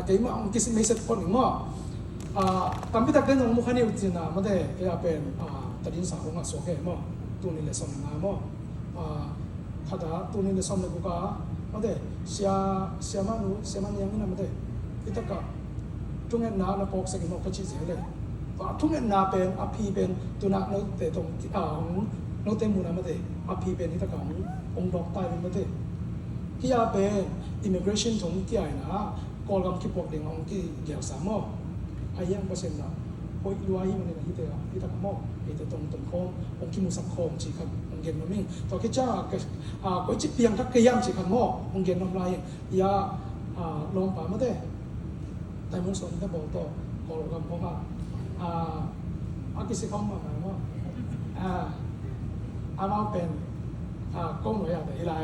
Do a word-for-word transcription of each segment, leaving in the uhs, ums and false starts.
Keimah hong kisim message phone ni maw. Ah, tampi tak den hong mu kha ni uh cin a, mate, kei a pen, ah, tadin sa hong a suak e maw. Tuni le sawm nga maw. Ah, khata tuni le sawm le guk a, mate, sia, sia manu, sia man yang ina, mate. Hi taka thungetna na pawk sek i maw ka ci zel e. Tua thungetna pen, a phi pen, tuna note tong, ah, hong, note muna, mate. A phi pen hi taka hong, hong dawk tai pen, mate. Kia pen immigration thong kia ina, Kawlgam kipuak ding hong kigelsa maw. A hiang Pasian na hoih lua hi manin a hite a, hi taka maw. Hite tong tong khawm, hong kimusak khawm ci khat hong gen nuam ing. Tua khit ciang a, ah, koici piang thak ka hiam ci khat maw, hong gen nuam lai ing. Ia, ah, lawmpa, mate. Taimung sawm te bawl tawh, Kawlgam khawng a, ah, a kisi khawm mahmah maw. Ah, amau pen, ah, ko nuai a te hi lai.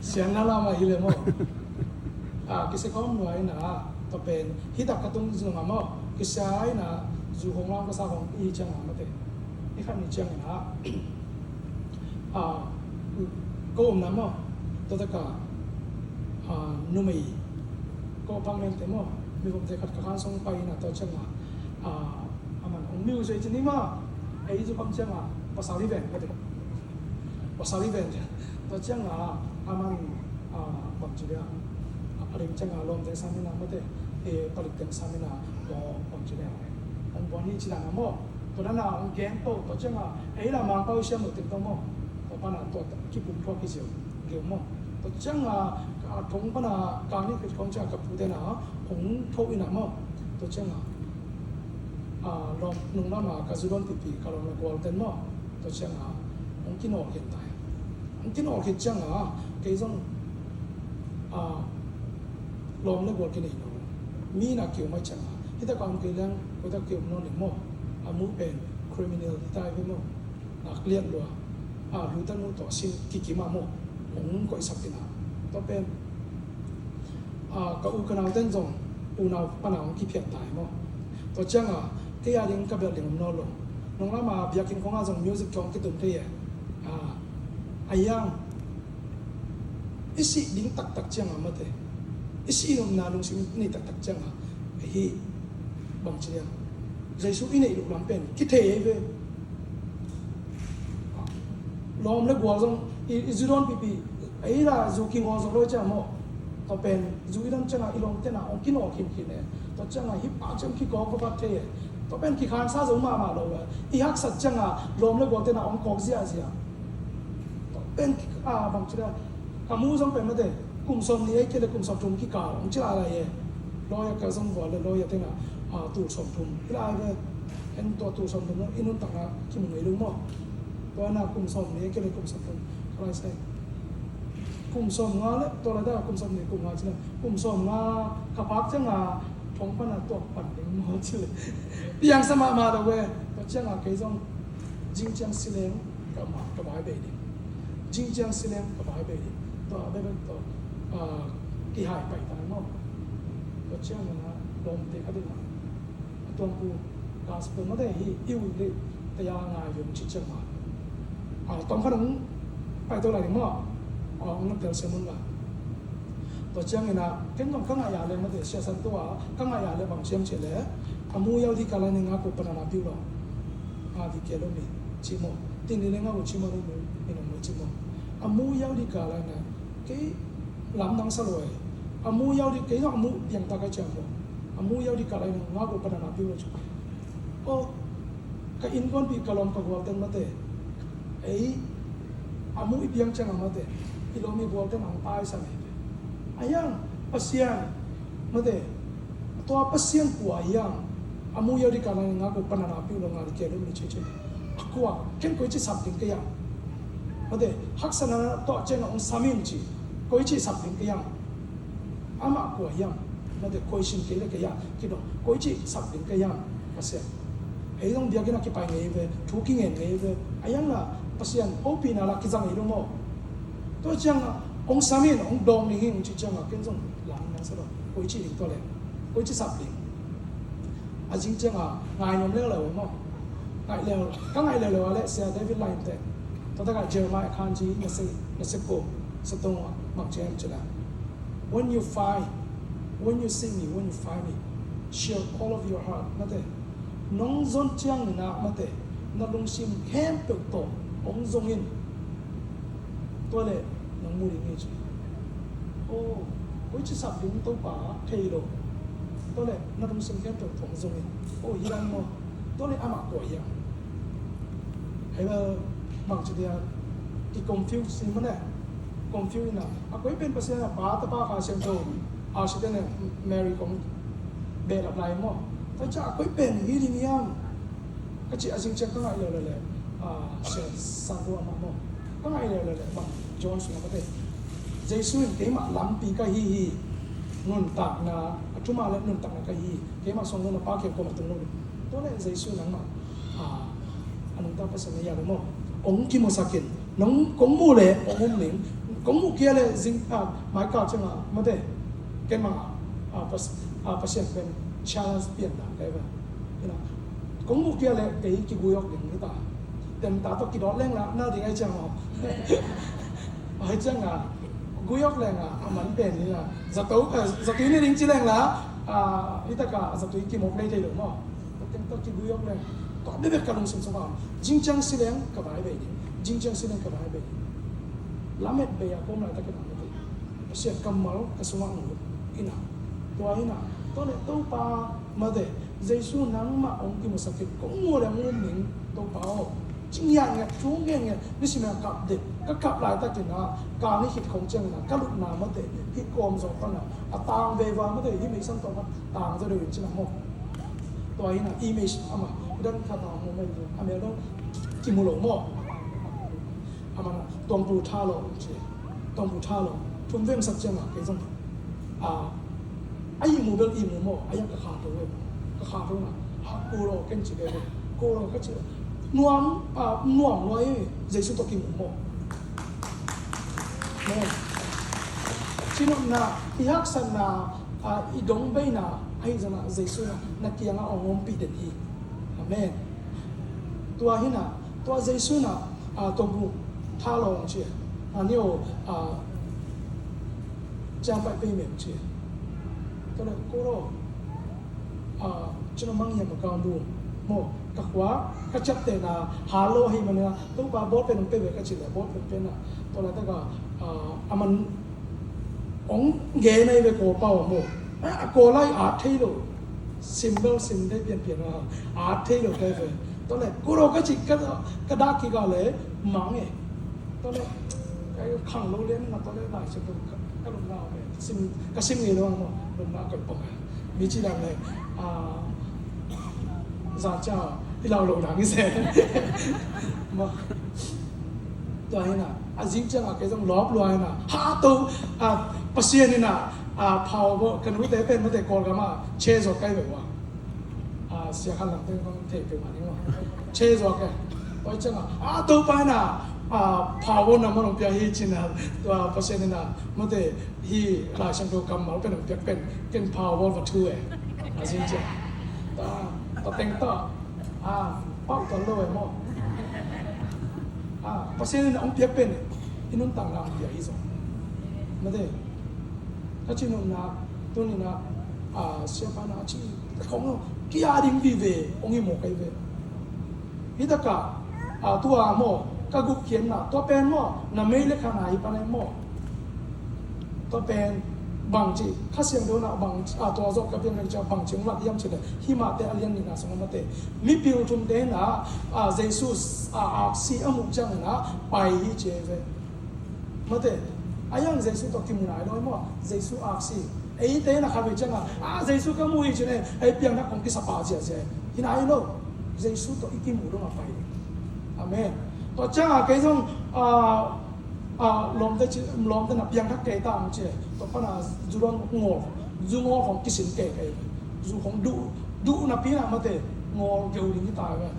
Sian na lam a hi le maw. Ah, kisi khawm nuai ina, tua pen, hi tak ka tung zung a maw. Kisia ina, zu hong lam ka sa hong i ciang a, mate. I khan i ciang ina, ah, ko umna maw. Tua taka, ah, numei, ko pang mente maw. Mi vomte khat ka khan song pai ina, tua ciang a, ah, aman hong miu zui cin i maw. Ei zu kham ciang a, pasal i ven, mate. Pasal i ven. Tua ciang a, aman, ah, bang ci dia. A ring ciang a lawmte sam ina, mate. E, palik teng sam ina, tua bang ci dia. Hong buan hi ci dan a maw. Tua dan a hong gen to, tua ciang a, ei la Mangpau siam lo teng to maw. Tua pan a tua kipum tua kisiam. Geu maw. Tua ciang a, ka thong pan a, ka ni kit khong ciang a ka pute na, hong tho ina maw. Tua ciang a, ah, lawm, nung lam a ka zu dawn pipi, ka lawm le gual ten maw. Tua ciang a, hong kinawl khin tai. Hong kinawl khit ciang a, kei zong, ah, lawm le gual kinei lo. Mi na kiu mai ciang a, hi tak a om kei leng, koi tak kiu om nawn ning maw. A mu pen criminal hi tai ve maw. Nak lian lua. Ah, lu tan mu tawh sin kikim a maw. Hong koihsak ina. Tua pen, ah, ka u ka nau ten zong, unau panau hong kiphiat tai maw. Tua ciang a, kei a ding ka bel ding om nawn lo. Nong lam a biakinn khong a zong music khong kitum thei e. Ah, a hiang, i sih ding taktak ciang a, mate. I sih nopna lungsim i nei taktak ciang a, hih bang ci dia. Jesu i neih loh lam pen kithei ei ve. Lawm le gual zong i, i zu dawn pipi, ei la zu kingaw zo lo ciang maw. Tua pen zu i dawn ciang a i lawmte na hong kinawl khinkhin e. Tua ciang a hih pa ciang kikawk va vat thei e. Tua pen kikhansa zo mahmah lo e. I haksat ciang a lawm le gualte na hong kawk ziahziah. Tua pen ki, ah, bang ci dia. Ka mu zong pen, mate, kum sawm nih ei kei le kum sawm thum kikal hong ci lailai e. Lawyer ka zong gual le lawyer te na, ah, tul sawm thum hi lai ve. En tua tul sawm thum i nuntakna kimu ngei lo maw. Tua na kum sawm nih ei kei le kum sawm thum ka lai sai. Kum sawm nga le tua lai ta kum sawm nih kum nga ci na. Kum sawm nga ka phak ciang a thong pan a tuak pan ding maw ci le. Piangsa mahmah lo ve. Tua ciang a kei zong zing ciang sileng ka ma, ka vai bei ding. Zing ciang sileng ka vai bei ding. Tua bek bek tua, ah, kihai pai tai maw. Tua ciang a lawmte khat in a, a tuangpu gospel mate hi, i uh dih, te a ngai ve ci ciang a. Ah, tawm khat hong pai to lai ding maw. Ah, hong na tel siam un la. Tua ciang ina, ken zong ka ngaih a le mate, siasan tua, ka ngaih a le bang siam ci le, a mu yau di ka lai ne nga ko panana piu lo. Nga di ke lo mi, ci mo. Tin ni le nga ko ci mo lo mi, mi nong mo ci mo. A mu yau di ka lai ne, kei lam nang sa lo e. A mu yau di, kei zong a mu piang ta ka ciang mo. A mu yau di ka lai ne, nga ko panana piu lo ci. O, ka innkuanpih ka lawm ka gual ten mate. Ei, a mu i piang ciang a mate. I lawm i gual ten a hong paisa mei te. A hiang, Pasian, mate. Tua Pasian kua hiang. A mu yau di ka lai nga ko panana piu lo nga di ke lo mi ci ci. A kua, ken koi ci sap ding ka hiang. Mate, haksatna tua ciang a hong sam in ci. Koi ci sap ding ka hiang. Amah kua hiam, mate, koi sin kei le kei a, kidong, koi ci sap ding kei hiam, Pasian. Ei zong biakinn a kipai ngei ve, thu kingen ngei ve, a hiang la, Pasian, hopihna la kizang ei lo maw. Tua ciang a, hong sam in, hong dawng ding hi, hong ci ciang a, ken zong lam nang sa lo, koi ci ding tua le, koi ci sap ding. A zing ciang a, ngai nuam leuleu maw. Ngai leu, ka ngai leuleu a le, Sia David Lai te. Tua tak a Jeremiah khan ci, na se, na se ko, sa tong a, bang ci hiam ci la. When you find When you seek me, when you find me, share all of your heart. Mate, nong zon ciangin ah, mate, na lungsim khempeuh tawh hong zong in. Tua leh nong mu ding hi ci. Oh, koici sap ding Topa thei lo. Tua leh na lungsim khempeuh tawh hong zong in. Oh, hi dan maw. Tua leh amah kua hiam? Hei bel, bangci dia, ki confuse hi mah leh. Confuse in ah, a koi pen Pasian a Pa, Tapa, Kha Siangtho, a si te ne Mary kong behlap lai maw. Tua ciang a koi pen hi ding hiam? Ka cih a zing ciang ka ngaih leuleu leh, ah, Sia Santo amah maw. Ka ngaih leuleu leh, bang John sungah ka te. Jesu in keimah lampi ka hi hi. Nuntakna, a thuma leh nuntakna ka hi hi. Keimah suang lo na Pa kiang kuamah tung lo ding. Tua leh Jesu nangmah, ah, a nungta Pasian na hi a lo maw. Hong kimusak in. Nong kong muh leh hong um ning. Kong muh kei leh zing, ah, mai kal ciangah, mate. Ken mah, ah, Pas-, ah, Pasian pen challenge pian dan ka hi ve. Ina. Kong muh kei leh kei kigui awk ding hi ta. Temta tawh kidawt leng la, na ding ai ciang aw. Ai ciang a, gui awk leng a, a man pen hi la. Zato, eh, zatui ne ding ci leng la, ah, hi tak a zatui kimawk lei thei lo maw. Tua teng tawh kigui awk leng. Tua bekbek ka lungsim sungah. Zing ciang si leng ka vai bei ding. Zing ciang si leng ka vai bei ding. Lamet bei a kawm laitak in a mate. Pasian kammal ka sungah nguk in a. Tua in a. Tua leh Topa mate. Jesu nangmah hong kimusak in. Kong muh leh hong um ning Topa aw. Ci ngiatngiat, thu ngiatngiat, nisim a kap dek. Ka kap laitakin a, ka ni khit khong ciangin a, ka lupna mate, hih kawm zawh pan a, a tang veva mate, hih meisan tawh pan tang zaw deuh in cin a maw. Tua hi in a, image amah, i dan khat a maw mai, a mel dong, kimu lo maw. Amah na, Tuangpu Tha Lo ci. Tuangpu Tha Lo. Thum veng sak ciang a, kei zong. A, a ihmu bel ihmu maw, a iang ka kha to ve maw. Ka kha to na, ha, Kuro ken ci ve maw. Kuro ka ci. Nuam, a, nuam lua e, Jesu tawh kimu maw. Amen. Cinopna, i haksatna, a, i dongbeina, ahi zongin a Jesu na, na kiangah hong ompih den hi. Amen. Tua hi in a, tua Jesu na, a, Tuangpu Tha Lo ci. A, ni o, a, ciang pai pei mem ci. Tua leh Kuro, a, cina mang hiam a kau bu. Maw, ka khua, ka ciaptehna, ha lo hi man a, Topa bawlpen hong pe ve ka ci leh, bawlpen pen a. Tua laitak a, a, a man hong gen ahi ve kawl pau a maw. A, a kawl lai at thei lo. Sim bel sim thei pianpian a, at thei lo kai ve. Tua leh, Kuro ka ci ka, ka dak kik a leh, mang e. Tua leh, ka khang lo lian na tua leh, Lai Siangtho ka, ka lupna om e. Sim, ka sim ngei lo ang maw, lupna ka pong e. Mi ci dan leh, a, za ca, i lau lo dang i se. Maw. Tua hi in a, a zing ciang a kei zong lawp lua hi in a, ha to, a, Pasian in a, a, phau bo, ka nute pen mate Kawlgam a, che zaw kai ve ua. A, sia khan lam pen kong thei pe ma ding ua. Che zaw kai. Tua ciang a, a, Topa in a, a, phau bo na ma long pia hi cin a, tua Pasian in a, mate hi Lai Siangtho kammal pen long piak pen, ken phau bo va thu e. A zing ciang. Ta, ta teng ta. A, pau ta lo e maw. A, Pasian in a ong piak pen e. I nuntakna ong piak hi zong. Mate. Ka ci nopna, tuni in a, a, siapa na ci, kong lo, kia ding vive, ong i mawk ai ve. Hi tak a, a, tua maw, ka guk khiatna, tua pen maw, na mei le khan a hi pan ai maw. Tua pen, bangci, Kha Siangtho na bang, a, tua zawh ka piang ka ci a bangci, ong lak hiam ci le, hi mah te a lian nihna sung a mate. Mipil thum te na, a, Jesu, a, aksi a muh ciang na, pai hi ci ai ve. Mate, a iang Jesu tawh kimu nai lo maw, Jesu aksi. Eite na khat ve ciang a, a, Jesu ka mu hi ci ne, ei piang na kong kisa pa zia zia. Hi nai lo, Jesu tawh i kimu dong a pai. Amen. Tua ciang a kei zong, a, a, lawmte ci, lawmte na piang thak kei ta ang ci. Tua pan a zu dong ngol, zu ngol kong kisin kei kei. Zu kong duh, duh na pi na mate, ngol geu ding hi ta ve.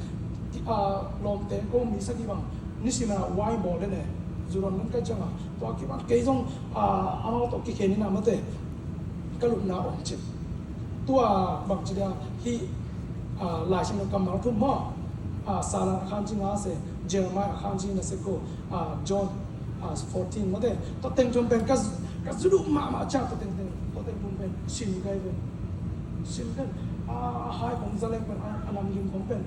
Ti, a, lawmte ko mi sa ki bang, nisim a wai bawl le ne. Zu dong nan kai ciang a. Tua ki bang kei zong, a, amau tawh kikhen in a mate. Ka lupna om cip. Tua bangci dia hi, a, Lai Siangtho kammal thum maw. A, Salan a khan ci nga se, Jeremiah a khan ci na se ko, a, John, a, fourteen mate. Tua teng thum pen ka, ka zu duh mahmah ciang tua teng, teng, tua teng thum pen. Sin kai pen, sin pen, a, a hai kong za leng pen, a, a nam ging kong pen,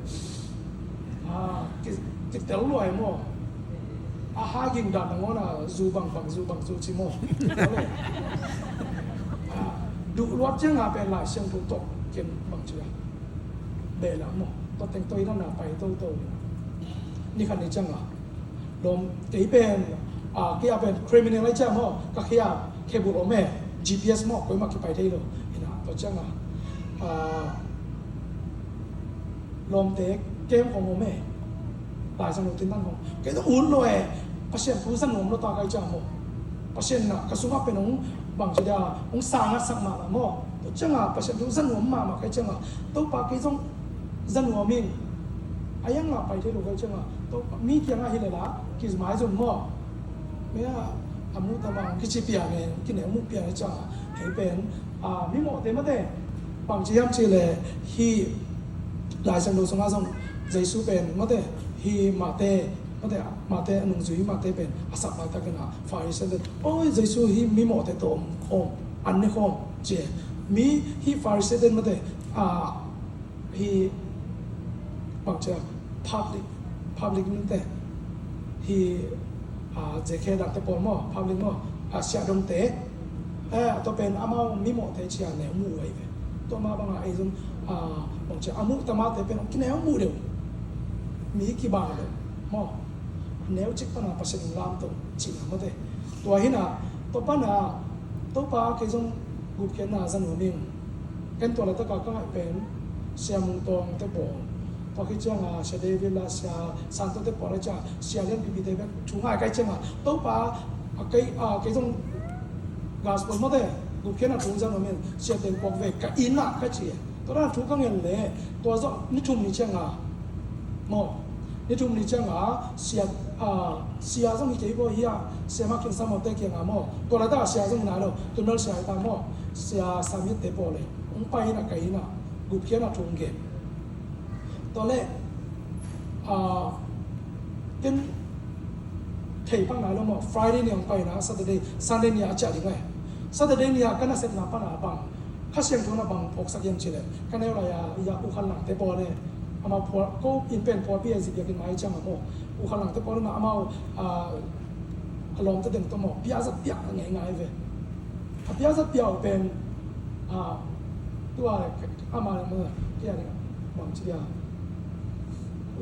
a, ki, kitel luai maw. A hai ging dan nangawn a, zu bangbang, zu bang, zu ci maw. A, duh luat ciang a pen Lai Siangtho tawh ken bang ci a, beh la maw. Tua teng tawh i dan a pai toto. Ni khat ni ciang a, lawm, kei pen, a, kei a pen criminal ai ciang maw, ka khia, khebul om e, G P S maw, koimah kipai thei lo. Ina, tua ciang a, a, lawmte kem khong om e, Lai Siangtho tindan khong. Kei tawh ut lo e, Pasian thu za nuam lo ta kai ciang maw. Pasian na, ka sungah pen hong bang ci dia, hong sang a sak mahmah maw. Tua ciang a, Pasian thu za nuam mahmah kai ciang a, Topa kei zong za nuam ing. A yang a pai thei lo kai ciang a, Topa, mi kiang a hi le la, kizmai zong maw. Mia, a mu ta mang, kici pia nge, kine mu pia nge ciang a, hei pen, a, mi mawhte mate, bang ci hiam ci le, hi Lai Siangtho sungah zong, Jesu pen, mate, hi Mate, mate, Mate, a nungzui Mate pen, a sak laitakin a, Pharisee ten, oi, Jesu hi mi mawhte tawh om, om, an ne khawm, ci e. Mi hi Pharisee ten, mate, a, hi, bang ci a, public, public nute, hi, a, J K dangte pawl maw, public maw, a, siahdongte, eh, a tua pen amau mi mawhte ci a neu muh uh ahi ve. Tua mah bang a ei zong, a, bang ci a, a muh ta mahte pen kineu muh deuh. Mi kibang deuh maw. Neu cik pan a Pasian in lamto cihna mate. Tua hi na, tua pan a, Topa kei zong gupkhiatna za nuam ing. Ken tua laitak a ka ngaih pen Sia Mung Tawng te pawl, tua khit ciang a Sia David la Sia Santo te pawl a ciang a, sia lianpipi te bek thu ngai kai ciang a, Topa, a, kei, a, kei zong gospel mate, gupkhiatna thu za nuam ing, sia teng puak ve ka inn ah ka ci e. Tua dan thu ka ngen leh, tua zawh ni thum ni ciang a maw, ni thum ni ciang a sia, a, sia zong hi kei baw hi a, Sia Mak Khin Sam Mawte kiang a maw, tua laitak a sia zong hi nai lo, Tum Lal sia hi ta maw, Sia Sam Yet te pawl le hong pai in a, ka inn ah gupkhiatna thu hong gen. Tua leh, a, ken thei pak nai lo maw, Friday ni hong pai in a, Saturday, Sunday ni a ciah ding e. Saturday ni a ka nasepna pan a bang, Kha Siangtho in a bang phawksak hiam ci leh, ka neu lai a, ia, U Khan Lang te pawl e, amau phual, ko inn pen phualpi a zip biakinn mai ciang a maw, U Khan Lang te pawl in a amau, a, a lawmte teng tawh maw, piazat piak a ngei ngai ve. A piazat piak uh pen, a, tua, ama, ama, kia ding, bang ci dia,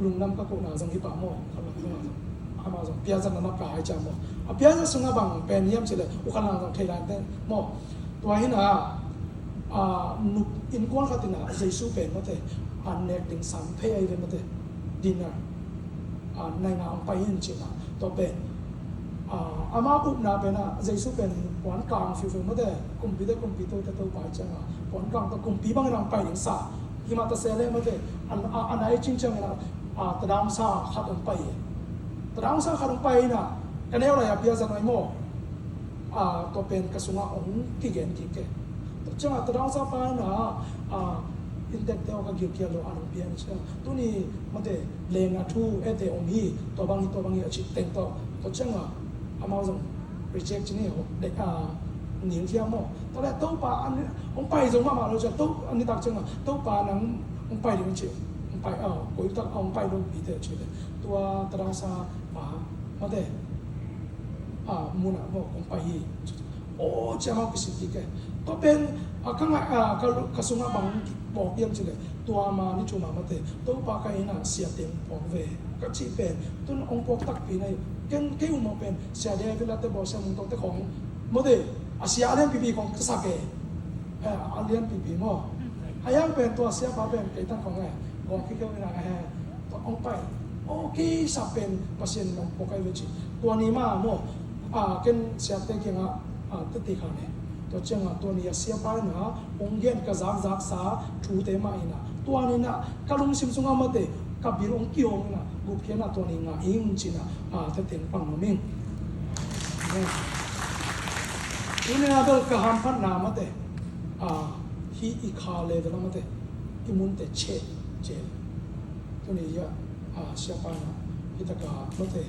lungdam ka kohna zong hi pah maw, U Khan Lang zong, ama zong piazatna na pia hi ciang maw. A piazat sungah bang pen hiam ci leh, U Khan Lang zong thei lai te maw. Tua hi na, a, nu, innkuan khat in a Jesu pen mate, an nek ding sam phei ahi ve mate, dinner, a, nai nga hong pai in ci na, tua pen, a, ama upna pen a, Jesu pen puan kang fiu fiu mate, kumpi te kumpi, to te to pai ciang a, puan kang to kumpi bang in hong pai ding sa, hi mah ta se le mate, an, a, a nai cing ciang in a, a, tadang sa khat hong pai e. Tadang sa khat hong pai in a, ka neu lai a piazat nai maw. A, tua pen ka sungah hong kigen kik e. Tua ciangah tadang sa pa in a, a, inntekte aw ka gilkial lo an hong pia in ciang. Tuni mate leng a thu ete om hi, tua bang hi, tua bang hi a cih teng tawh. Tua ciangah amau zong reject ci ni, a, nilthiam maw. Tua leh Topa an hong pai zo mahmah lo ciang, To, a nitak ciangah Topa nang hong pai ding ci, hong pai, a, koi tak a hong pai lo pi te ci leh. Tua tadang sa pa mate, a, mun ah maw kong pai hi. Aw, ci a amau kisit kik e. Tua pen, a, ka ngai, a, ka, ka sungah bang bawk hiam ci leh, tua ma ni thum a mate, Topa ka inn ah sia teng puak ve ka cih pen, tun hong puak takpi na hi. Ken kei uh maw pen, Sia David la te baw, Sia Mung Tawng te khong, mate, a sia a lianpipi khong ka sak e. Eh, a lianpipi maw. A yang pen tua siapa pen kei tang khong e. Gawng khikheu in a he. Tua hong pai. Aw, kei sa pen Pasian in hong puak ahi ve ci. Tua ni mah maw, a, ken siate kiangah, a, tete kha ne. Tua ciangah tua ni a siapa in a hong gen ka zakzaksa thute mah in a, tua ni in a ka lungsim sungah mate, ka bil hong kihong in a, gupkhiatna tua ni ngah ing ci in a, a, tete hong pang nuam ing. Amen. Tuni a bel ka hamphatna mate, a, hih i kha level ah mate, i munte cheh, cheh. Tuni a, a, siapa in a, hih tak a mate,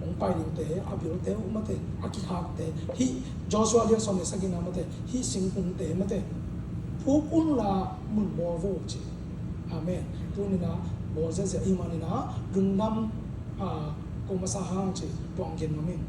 hong pai dingte, a bilte uh mate, a kikhakte, hih Joshua lian sawm le sagihna mate, hih singkungte mate, Uk unla mun bawl vo ci. Amen. Tuni-in ah bawl ziahziah i hih manin ah lungdam a ko masa hang ci, tua hong gen nuam ing.